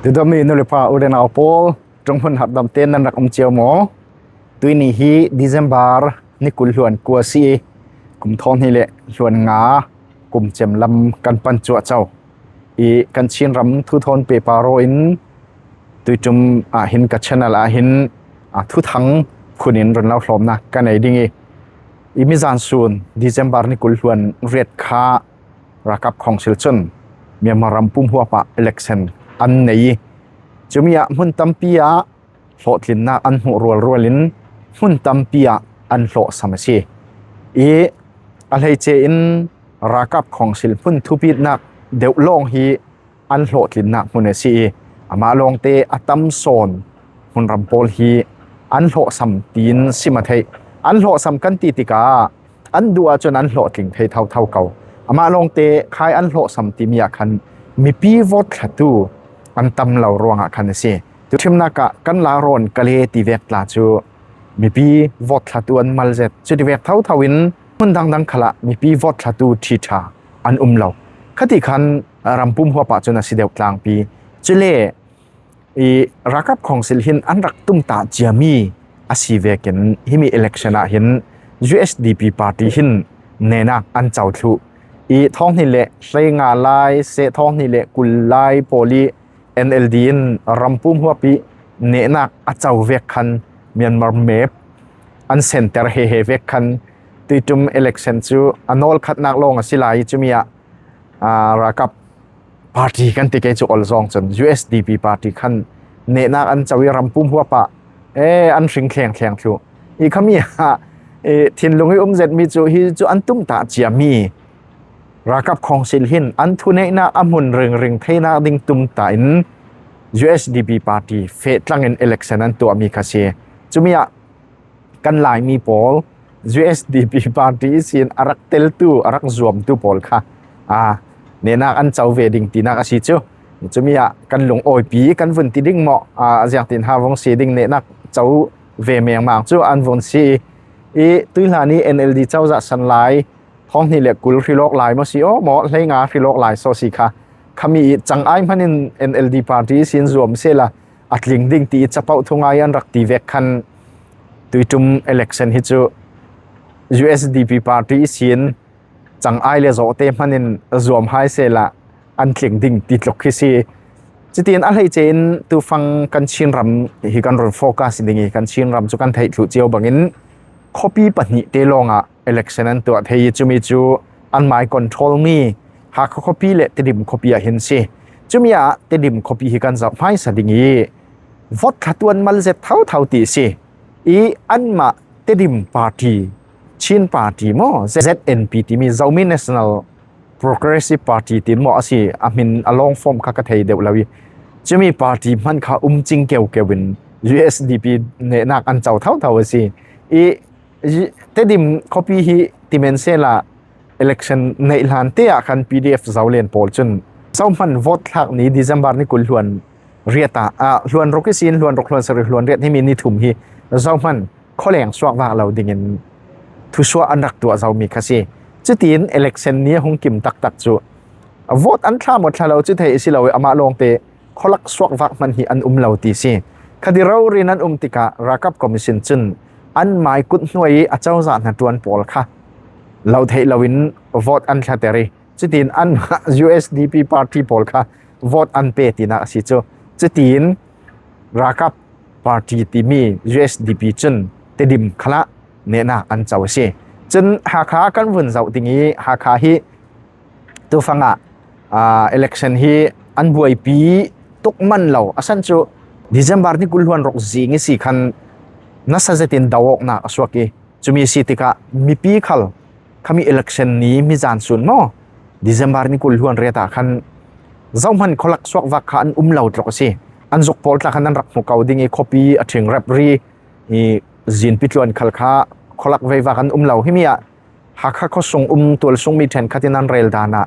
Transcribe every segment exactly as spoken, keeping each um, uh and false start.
Duhdawtmi nu le pa, u le nau pawl, ṭuanghmun harhdamte nan rak um cio maw? Tuini hi December ni kul hluan kua si i, kum thawng hnih le hluan nga, kum cem lam kan pan cuahco i, kan Chinram thu thawn pepa raw in, tuiṭum ah hin ka channel ah hin, a, thuthang phun in run lo hlawmna ka nei ding i, i mizan sun December ni kul hluan riat kha ralkap khawngsil cun Myanmar ram pumhuap ah election an nei i, cumi ah hmun tampi ah hlawhtlinnak an hmuh rualrual in hmun tampi ah an hlawhsam a si i, a hleice in ralkap khawngsil hmun thupitnak deuh lawng hi an hlawhtlinnak hmun a si i, amah lawngte a tam sawn hmunram pawl hi an hlawhsam tiin sim a theih. An hlawhsam kan ti tikah an duh ahcun an hlawhtling thei thotho ko. Amah lawngte khai an hlawhsam timi ah khan mipi vote thlatu an tam lo ruangah khan a si. Tuṭhimnak ah kan larawn ka le ti vek tla cu mipi vote thlatu an mal zet. Cuti vek thotho in hmun dangdang khalah mipi vote thlatu ṭhiṭha an um lo. Khati khan ram pumhuap ah cun a si deuh tlangpi. Cule i ralkap khawngsil hin an rak tumtah ciami a si vekin himi election ah hin U S D P party hin nehnak an co thluh i, thawng hnih le hleinga lai, seh thawng hnih le kul lai pawl i N L D in ram pumhuap i nehnak a co vek khan Myanmar map an center hehe vek khan tuiṭum election cu a nawl khatnak lawng a si lai i, cumi ah, aa, ralkap party kan ti kei cu olzawng cun U S D P party khan nehnak an co i ram pumhuap ah, e, an hring thlengthleng thluh i, khami ah, e, thinlung i um zetmi cu hi cu an tumtah ciami ralkap khawngsil hin an thuneihnak a hmun ringring theinak ding tumtah in U S D P party feh tlang in election an tuahmi kha si. Cumi ah kan Laimi pawl U S D P party ihsin a rak teltu, a rak zuamtu pawl kha, aa, nehnak an co ve ding tinak a si cu. Cumi ah kan lungawipi kan vun ti ding maw, aa, ziangtin ha vung si ding, nehnak co ve mengmang cu an vun si i, i tuihlan i N L D cozah san lai, thawng hnih le kul hrilawk lai maw si aw maw, hleinga hrilawk lai saw si kha, khami i cangai hman in N L D party ihsin zuam sehla a tling ding ti i capoh thungai an rak ti vek khan tuiṭum election hi cu U S D P party ihsin cangai le zawhte hman in zuam hai sehla an tling ding ti tluk hi si. Cutin a hleice in tufang kan Chinram hi kan run focus ding i, kan Chinram cu kan theih thluh cio bangin khuapi pahnih te lawngah election an tuah thei i, cumi cu anmai control mi Hakha khuapi le Tedim khuapi ah hin si. Cumi ah Tedim khuapi hi kan zoh hmaisa ding i, vote thlatu an mal zet thotho ti si i, anmah Tedim party, Chin party maw, Z N P timi, Zomi National Progressive Party tin maw a si, a hmin a long form kha ka thei deuh lo i, cumi party hman kha um cing keukeu in U S D P nehnak an co thotho a si i, Tedim khuapi hi ti men sehla election neih hlan te ah khan P D F Zolen pawl cun zohman vote thlak ni December ni kul hluan riat ah, ah, hluan ruk ihsin hluan ruk, hluan sarih, hluan riat himi ni thum hi zohman khualeng suak vak lo dingin thusuah an rak tuah zomi kha si. Cutin election ni a hung kim taktak cu vote an thla maw thla lo cu theih a si lo i, amah lawngte khualak suak vak hman hi an um lo ti si. Khati rori nan um tikah ralkap commission cun anmai kut hnuai i a cozah hnaṭuan pawl kha lo theih loin vote an thlater i, cutin anmah U S D P party pawl kha vote an pe tinak a si cu. Cutin ralkap party timi U S D P cun Tedim khalah nehnak an co a si. Cun Hakha kan vun zoh ding i, Hakha hi tufangah, aa, election hi an buaipi tuk man lo. A san cu December ni kul hluan ruk zing i si khan nasa zetin do awknak a suak i, cumi si tikah mipi khal khami election ni mizan sun maw, December ni kul hluan riat ah khan zohman khualak suak vak kha an um lo tluk a si. An zuk pawl tla khan an rak hmu ko ding i, khuapi a ṭhing rep ri i, zinpi tluan khal kha khualak vei vak an um lo. Himi ah Hakha khuasung um tualsungmi ṭhenkhat in an rel dan ah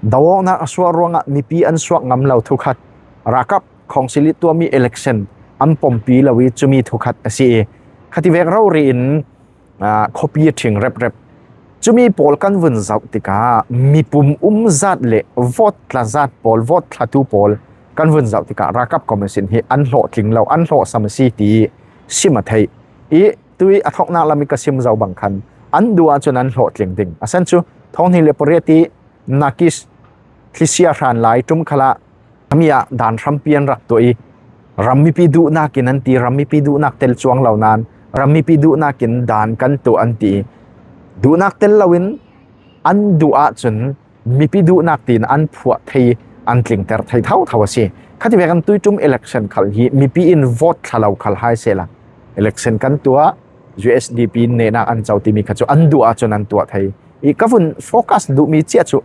do awknak a suak ruangah mipi an suak ngam lo thukhat, ralkap khawngsil i tuahmi election an pompi lo i, cumi thukhat a si i, khati vek rori in, aa, khuapi a ṭhing reprep. Cumi pawl kan vun zoh tikah mipum um zat le vote tla zat pawl, vote thlatu pawl kan vun zoh tikah ralkap commission hi an hlawhtling lo, an hlawhsam a si ti sim a theih. I tui a thawknak lam i ka sim zo bang khan an duh ahcun an hlawhtling ding. A san cu thawng hnih le pariat i Nakis thlisia hran lai ṭum khalah khami ah dan hrampi an rak tuah i ram mipi duhnak in an ti, ram mipi duhnak tel cuang lo nain ram mipi duhnak in dan kan tuah an ti. Duhnak tel loin an duh ahcun mipi duhnak tiin an phuah thei, an tlingter thei thotho a si. Khativek an tuiṭum election khal hi mipi in vote thla lo khal hai sehla election kan tuah, U S D P in nehnak an co timi kha cu an duh ahcun an tuah thei. I ka vun focus duhmi cia cu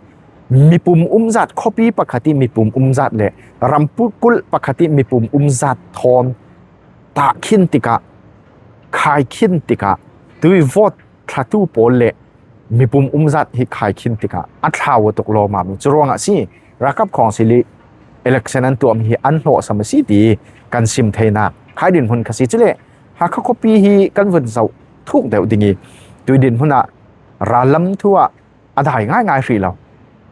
mipum umzat, khuapi pakhat i mipum umzat le ramkulh pakhat i mipum umzat thawn tah khin tikah, khai khin tikah, tui vote thlatu pawl le mipum umzat hi khai khin tikah a thlau a tuk lawmam i cu ruangah a si. Ralkap khawngsil i election an tuahmi hi an hlawhsam a si ti kan sim theinak khai dinhmun kha si. Cule Hakha khuapi hi kan vun zoh thuk deuh ding i tui dinhmun ah rallam thu ah a dai ngaingai hrih lo.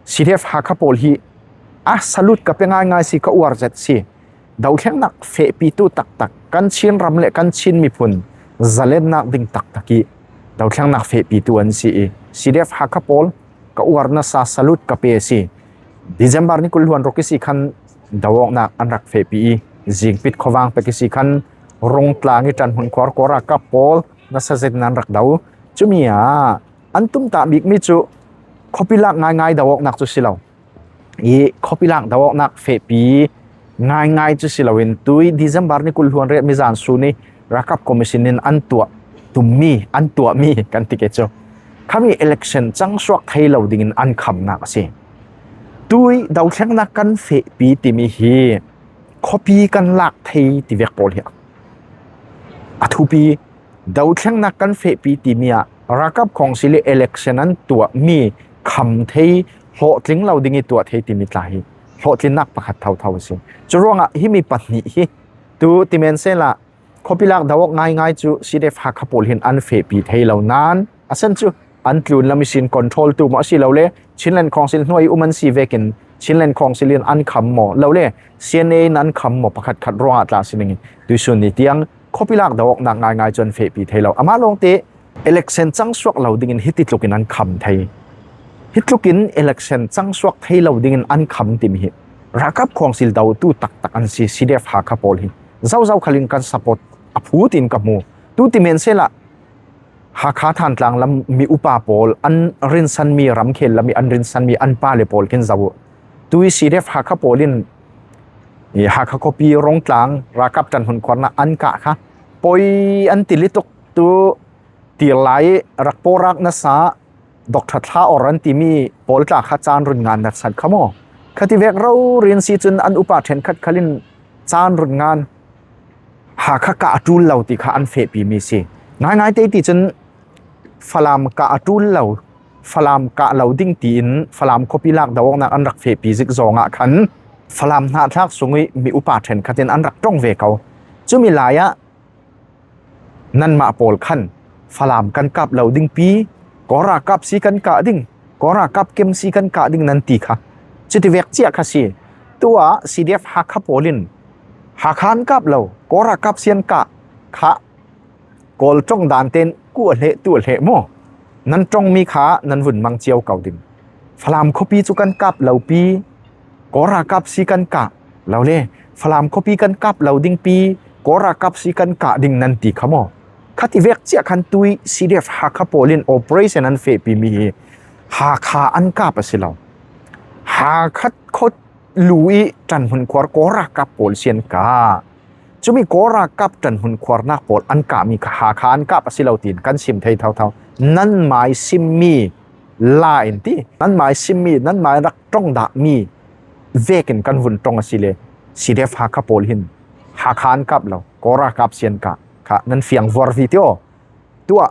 C D F Hakha pawl hi a salute ka pe ngaingai si, ka uar zet si. Dothlennak fehpitu taktak kan Chin ram le kan Chin miphun zalennak ding taktak i dothlennak fehpitu an si i C D F Hakha pawl ka uar nasa, salute ka pe si. December ni kul hluan ruk i si khan do awknak an rak fehpi i zingpit khuavang pek i si khan Rungtlang i Ṭanhmun khuar Kawl ralkap pawl nasa zetin an rak do. Cumi ah an tumtah bikmi cu khuapi lak ngaingai do awknak cu si lo. I khuapi lak do awknak fehpi ngaingai cu si loin tui December ni kul hluan riat mizan sun i ralkap commission in an tuah tummi, an tuahmi kan ti ke cu khami election cangsuak thei lo dingin an khamnak a si. Tui dothlennak kan fehpi timi hi khuapi kan lak thei tivek pawl hi a thupi. Dothlennak kan fehpi timi ah ralkap khawngsil i election an tuahmi kham thei, hlawhtling lo ding i tuah thei timi tla hi hlawhtlinnak pakhat thotho a si. Cu ruangah himi pahnih hi tu timen sehla khuapi lak do awk ngaingai cu C D F Hakha pawl hin an fehpi thei lo nain a san cu an tlun lam ihsin control tu maw a si lo le Chinland Council hnuai i um an si vekin Chinland Council in an kham maw lo le C N A in an kham maw pakhat khat ruangah tla si ning i tuisun ni tiang khuapi lak do awknak ngaingai cu an fehpi thei lo. Amah lawngte election cangsuak lo dingin hiti tlukin an kham thei. Hi tlukin election cangsuak thei lo dingin an kham timi hi ralkap khawngsil dotu taktak an si, C D F Hakha pawl hi. Zozo khalin kan support a phut in ka hmu. Tu timen sehla Hakha Thantlang lam mi upa pawl an rinsanmi, ramkhel lam i an rinsanmi an pa le pawl khin zo uh. Tui C D F Hakha pawl in i Hakha khuapi Rungtlang ralkap Ṭanhmun khuarnak an kah kha poi an ti lituk tu tirlai rak pawrak nasa Doctor Thla Or an timi pawl tla kha caan run ngan natsat kha maw? Khativek rori an si cun an upa ṭhenkhat khalin caan run ngan Hakha kah a ṭul lo ti kha an fehpimi si. Ngaingai te ti cun Falam kah a ṭul lo, Falam kah lo ding tiin Falam khuapi lak do awknak an rak fehpi zik zawngah khan Falam hnahthlak sung i mi upa ṭhenkhat in an rak ṭong ve ko. Cumi lai ah nanmah pawl khan Falam kan kap lo dingpi, Kawl ralkap si kan kah ding, Kawl ralkap kem si kan kah ding nan ti kha cutivek ciah kha si. Tu ah C D F Hakha pawl in Hakha an kap lo, Kawl ralkap si an kah kha Kawl ṭong dan tein ku a hleh, tu a hleh maw? Nan ṭongmi kha nan vun mang cio ko ding. Falam khuapi cu kan kap lo pi, Kawl ralkap si kan kah lo le, Falam khuapi kan kap lo ding pi, Kawl ralkap si kan kah ding nan ti kha maw? Khativek ciah khan tui C D F Hakha pawl in operation an fehpimi hi Hakha an kap a si lo. Hakha khualu i Ṭanhmun khuar Kawl ralkap pawl si an kah. Cumi Kawl ralkap Ṭanhmun khuarnak pawl an kahmi kha Hakha an kap a si lo tiin kan sim thei thotho. Nanmai simmi la in ti, nanmai simmi, nanmai rak ṭong dahmi vekin kan vun ṭong a si le C D F Hakha pawl hin Hakha an kap lo, Kawl ralkap si an kah kha nan fiang vuar vi ti aw. Tu ah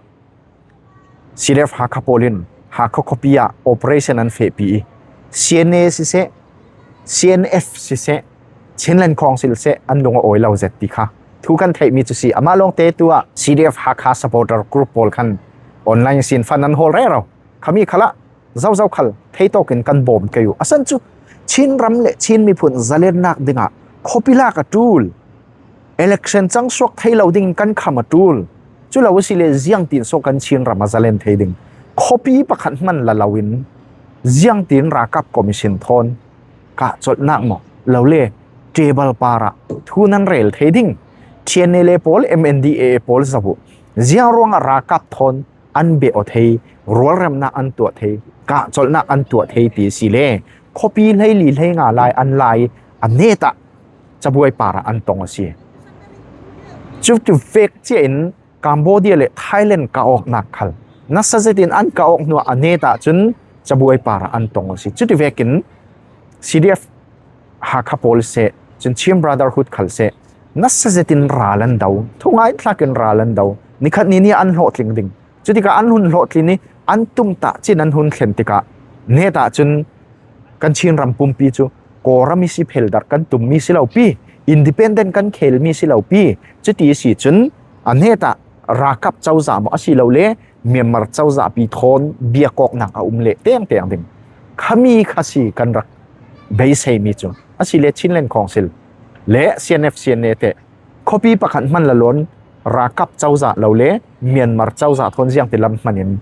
C D F Hakha pawl in Hakha khuapi ah operation an fehpi i C N A siseh, C N F siseh, Chinland Council seh an lung a awi lo zet ti kha thu kan theihmi cu si. Amah lawngte tu ah C D F Hakha supporter group pawl khan online sin fan an hawl rero. Khami khalah zozo khal theitawk in kan bawm kei uh. A san cu Chin ram le Chin miphun zalennak dingah khuapi lak a ṭul, election cangsuak thei lo dingin kan kham a ṭul. Cu lo a si le ziangtin saw kan Chin ram a zalen thei ding? Khuapi pakhat hman la loin ziangtin ralkap commission thawn kahcolhnak maw, lo le table parah thu nan rel thei ding? T N L A pawl, M N D A A pawl zoh uh. Ziang ruangah ralkap thawn an beh aw thei, rualremnak an tuah thei, kahcolhnak an tuah thei ti si le khuapi hleili hleinga lai an lai a netah cabuai parah an tong a si. Cuti vek cia in Cambodia le Thailand ka awknak khal nasa zetin an ka awk hnuah a netah cun cabuai parah an tong a si. Cuti vekin C D F Hakha pawl seh, cun Chin Brotherhood khal seh, nasa zetin ral an do, thungai thlakin ral an do. Nikhat ni ni an hlawhtling ding. Cutikah an hun hlawhtling i an tumtah cin an hun thlen tikah netah cun kan Chin ram pumpi cu Kawlram i si pheldarh kan tummi si lo pi, independent kan khelmi si lo pi, cuti si cun a netah ralkap cozah maw a si lo le Myanmar cozahpi thawn biakawknak a um leh tengteng ding khami kha si kan rak beiseimi cu. A si le Chinland Council le C N F C N A te khuapi pakhat hman la lawn ralkap cozah lo le Myanmar cozah thawn ziangti lam hmanin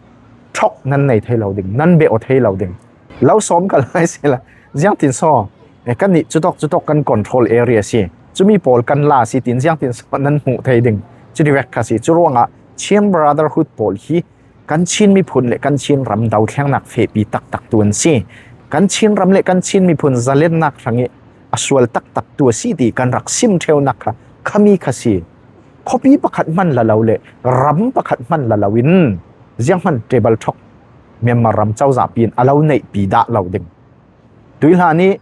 thok nan nei thei lo ding, nan beh aw thei lo ding. Lo sawm ka lai sila ziangtin saw, eh, kan nih cutawk cutawk kan control area si, cumi pawl kan la si tin ziangtin saw nan hmuh thei ding. Cuti vek kha si. Curuangah Chin Brotherhood pawl hi kan Chin miphun le kan Chin ram dothlengnak fehpi taktaktu an si. Kan Chin ram le kan Chin miphun zalennak hrangih a sual taktaktu a si ti kan rak sim ṭheunak kha khami kha si. Khuapi pakhat hman la lo le ram pakhat hman la loin zianghman table thok Myanmar ram cozahpi in a lo neihpi dah lo ding. Tuihla nih,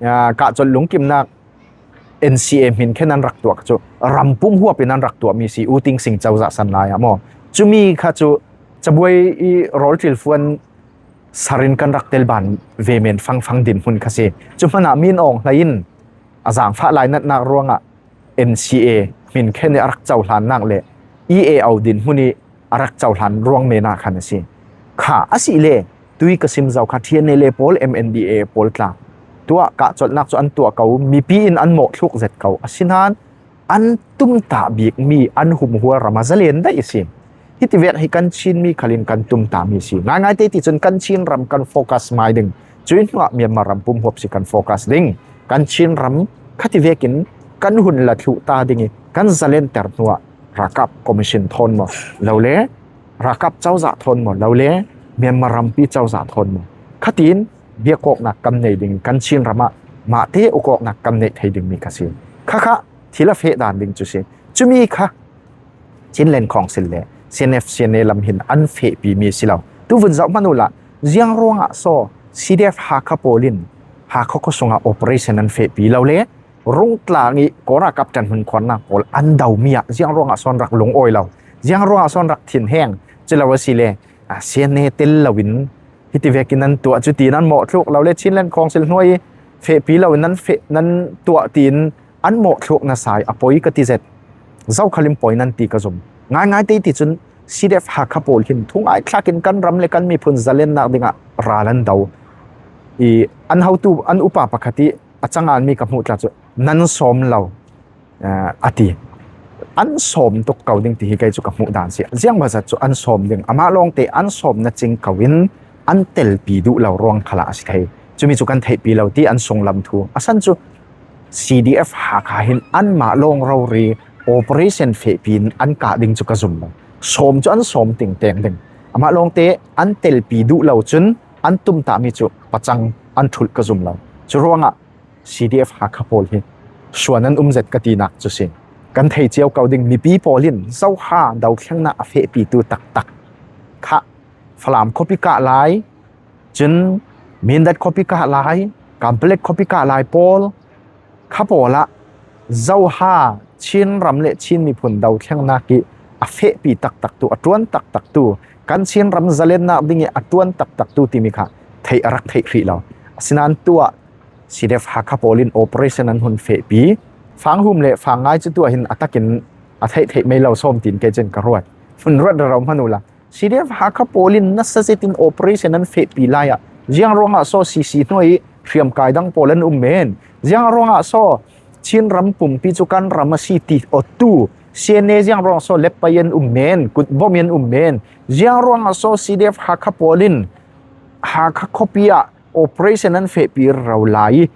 aa, kahcolh lungkimnak N C A hmin khen an rak tuah kha cu rampum huap in an rak tuahmi si, U Ting Sing cozah san lai ah maw. Cumi kha cu cabuai i rawl ṭilfuan sarin kan rak tel ban ve men fangfang dinhmun kha si. Cu hmanah min awng hlei in a zaangfah lainatnak ruangah N C A hmin khen i a rak cohlannak le E A O dinhmun i a rak cohlan ruang men ah khan a si. Kha a si le tui ka sim zo kha T N L A pawl, M N D A A pawl tla tuah kahcolhnak cu an tuah ko, mipi in an mawhthluk zet ko. Asinain an tumtah bikmi an humhual ram a zalen daih a si. Hiti vek hi kan Chinmi khalin kan tumtahmi si. Ngaingai te ti cun kan Chin ram kan focus mai ding. Cuih hnuah Myanmar ram pumhuap si kan focus ding. Kan Chin ram khati vekin kan hun la thluh ta ding i kan zalenter hnuah ralkap commission thawn maw, lo le ralkap cozah thawn maw, lo le Myanmar rampi cozah thawn maw, khatin biakawknak kan nei ding, kan Chin ramah mahte ukawknak kan neih thei dingmi kha si. Khakha thil a feh dan ding cu si. Cumi kha Chinland Council le C N F C N A lam hin an fehpimi si lo. Tuvun zoh hmanh uhla, ziang ruangah saw C D F Hakha pawl in Hakha khuasungah operation an fehpi lo le rungtlang i Kawl ralkap ṭanhmun khuarnak pawl an domi ah ziang ruangah sawn rak lungawi lo, ziang ruangah sawn rak thinheng? Cu lo a si le, a, C N A tel loin hiti vekin an tuah cu tiin an mawhthluk lo le Chinland Council hnuai i fehpi loin nan feh, nan tuah tiin an mawhthluk nasa i a poi ka ti zet. Zokhal in poi nan ti ka zum. Ngaingai te ti cun C D F Hakha pawl hin thungai thlakin kan ram le kan miphun zalennak dingah ral an do. I an hotu, an upa pakhat i a canganmi ka hmuh tla cu nan sawm lo, eh, a ti. An sawm tuk ko ding ti hi kei cu ka hmuh dan si. Ziangbazat cu an sawm ding, amah lawngte an sawm na cing ko in an telpi duh lo ruang khalah a si thei. Cumi cu kan theihpi lo ti an sunglam thu. A san cu C D F Hakha hin anmah lawng rori operation fehpi in an kah ding cu ka zum lo. Sawm cu an sawm tingteng ding. Amah lawngte an telpi duh lo cun an tumtahmi cu pacang an ṭhulh ka zum lo. Cu ruangah C D F Hakha pawl hi suan an um zet ka tinak cu si. Kan thei cio ko ding, mipi pawl in Zoha dothlengnak a fehpitu taktak kha Falam khuapi kah lai, cun Mindat khuapi kah lai, Kanpalet khuapi kah lai pawl kha pawl ah Zoha Chin ram le Chin miphun dothlengnak i a fehpi taktaktu, a ṭuan taktaktu, kan Chin ram zalennak ding i a ṭuan taktaktu timi kha theih a rak theih hrih lo. Asinain tuah C D F Hakha pawl in operation an hun fehpi. Fanghum le Fangngai cu tuah hin a takin a theih theih mei lo sawm tiin kei cun ka ruat. Hun ruat rero hmanh uhla, C D F Hakha pawl in nasa zetin operation an fehpi lai ah ziang ruangah saw C C hnuai i hriamkai dang pawl an um men. Ziang ruangah saw Chin ram pumpi cu kan ram a si ti awtu C N A ziang ruang saw lep pai an um men, kut bawm an um men. Ziang ruangah saw C D F Hakha pawl in Hakha khuapi ah operation an fehpi rau lai.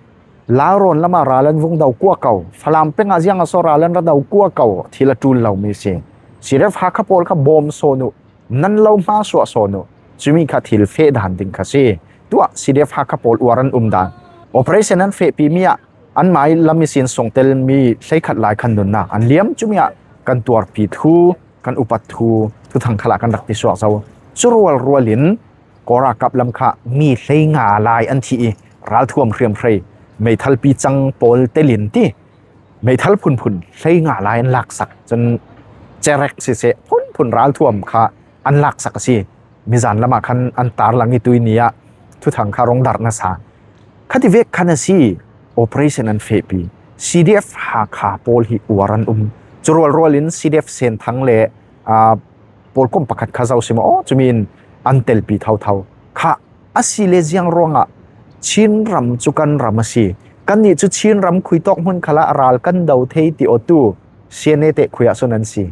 Laurawn lamah ral an vung do kua ko. Falam peng ah ziang a saw ral an ra do kua ko. Thil a ṭul lo mi si. C D F Hakha pawl kha bawm sawn uh, nan lo hma suah sawn uh. Cumi kha thil feh dan ding kha si. Tuah C D F Hakha pawl uar an um dan. Operation an fehpi mi ah an mai lam ihsin songtel mi hleikhat lai khan nunnak an liam cumi ah kan tuarpi thu, kan upat thu, thuthang khalah kan rak ti suak zo. Cu rualrual in Kawl ralkap lam kha mi hleinga lai an thi i ralthuam hriamhrei, meithalpi cang pawl telin ti, meithal phunphun hleinga lai an laksak. Cun cerek siseh, phunphun ralthuam kha an laksak a si. Mizan lamah khan an tarlang i tui ni ah thuthang kha rung darh nasa. Khativek khan a si, operation an fehpi. C D F Hakha pawl hi uar an um. Cu rualrual in C D F Senthang le, aa, pawlkom pakhat kha zo si maw? Aw, cumi in an telpi thotho. Kha a si le ziang ruangah Chin ram cu kan ram a si. Kannih cu Chin ram khuitawk hmun khalah ral kan do thei ti awtu C N A te khui ah sawn an si.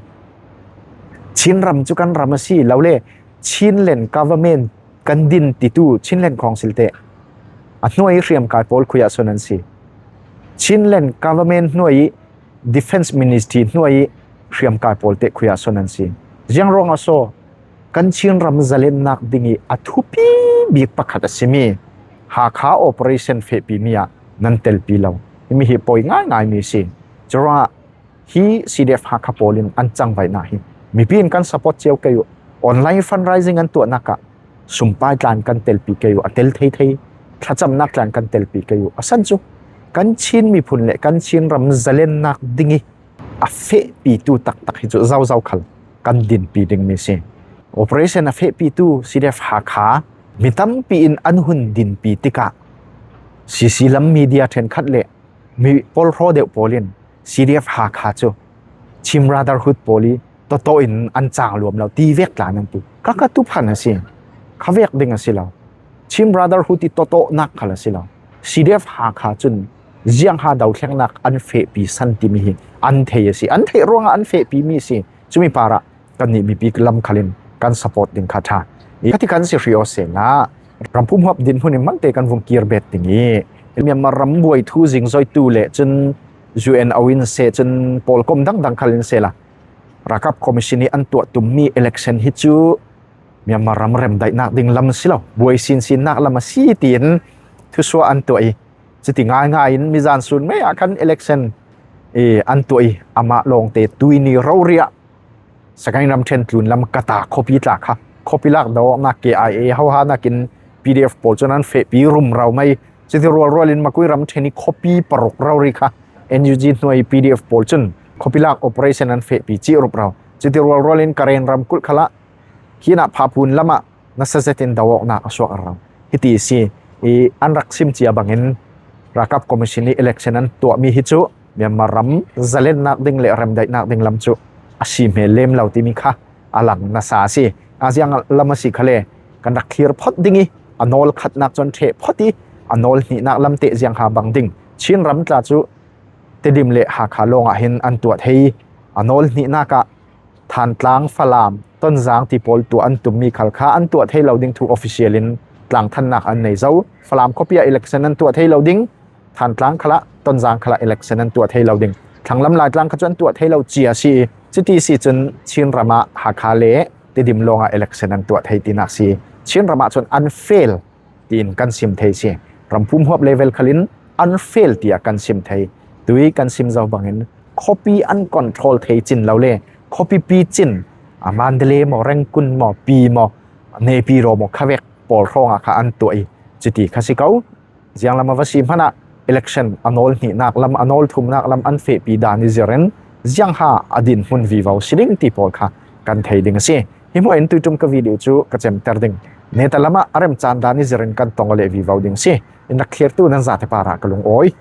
Chin ram cu kan ram a si lo le Chinland government kan din titu Chinland Council te a hnuai hriamkai pawl khui ah sawn an si. Chinland government hnuai Defence Ministry hnuai hriamkai pawl te khui ah sawn an si. Ziang ruangah saw kan Chin ram zalennak ding i a thupi bik pakhat a simi Hakha operation fehpi mi ah nan telpi lo. Himi hi poi ngaingai mi si. Curuangah hi C D F Hakha pawl in an cangvaihnak hi mipi in kan support cio kei uh. Online fundraising an tuahnak ah sumpai tlan kan telpi kei uh, a tel thei thei. Thlacamnak tlan kan telpi kei uh. A san cu kan Chin miphun le kan Chin ram zalennak ding i a fehpitu taktak hi cu zozo khal kan dinpi dingmi si. Operation a fehpitu C D F Hakha mi tampi in an hun dinpi tikah C C lam media ṭhenkhat le mi pawlhraw deuh pawl in C D F Hakha cu Chin Brotherhood pawl i tawtawh in an cang luam lo ti vek tla nan ti. Kha kha tuphan a si. Kha vek ding a si lo. Chin Brotherhood i tawtawhnak khal a si lo. C D F Hakha cun ziangha dothlengnak an fehpi san timi hi an thei a si. An theih ruangah an fehpi mi a si. Cumi parah kannih mipi lam khalin kan support ding kha ṭha. I khati kan si hri aw sehla, ramphum huap dinhmun in malte kan vung kir bet ding i, Myanmar ram buai thu zingzoitu le cun U N O in seh cun pawlkom dangdang khalin sehla, ralkap commission i an tuah tummi election hi cu Myanmar ram remdaihnak ding lam a si lo, buai sinsinnak lam a si tiin thusuah an tuah i, cuti ngaingai in mizan sun mei ah khan election i an tuah i, amah lawngte tuini rori ah Sagaing ramṭhen tlun lam Kata khuapi tla kha khuapi lak do awknak K I A hoha nakin P D F pawl cun an fehpi rumro mai. Cuti rualrual in Makui ramṭhen i khuapi paruk rori kha N U G hnuai P D F pawl cun khuapi lak operation an fehpi cih rumro. Cuti rualrual in Karen ramkulh khalah khinah Phapun lamah nasa zetin do awknak a suak rero. Hiti si i an rak sim cia bangin ralkap commission i election an tuahmi hi cu Myanmar ram zalennak ding le remdaihnak ding lam cu a si hmel lem lo timi kha a lang nasa a si. A ziang lam a si khale kan rak thlir phot ding i a nawl khatnak cun ṭheh phot i a nawl hnihnak lam teh ziangha bang ding Chin ram tla cu Tedim le Hakha lawngah hin an tuah thei. A nawl hnihnak ah Thantlang, Falam, Tonzang ti pawl tuah an tummi khal kha an tuah thei lo ding thu official in tlangthannak an nei zo. Falam khuapi ah election an tuah thei lo ding, Thantlang khalah, Tonzang khalah election an tuah thei lo ding. Thlanglam Laitlang kha cu an tuah thei lo cia si i, cuti si cun Chin ram ah Hakha le Tedim lawngah election an tuah thei tinak si. Chin ram ah cun an fail tiin kan sim thei si. Ramphum huap level khalin an fail tiah kan sim thei. Tui kan sim zo bangin khuapi an control thei cin lo le khuapi pi cin, a Mandalay maw, Rangoon maw, pi maw, Naypyidaw maw, khavek pawl hrawngah kha an tuah i, cuti kha si ko. Zianglam a va si hmanah election a nawl hnihnak lam, a nawl thumnak lam an fehpi dan i zirin ziangha a dinhmun vivo si ding ti pawl kha kan thei ding a si. Hi hmuah in tuiṭum ka video cu ka cemter ding. Neta lamah a remcaan dan i zirin kan tong aw le vivo ding si. In rak thlirtu nan zate parah ka lungawi.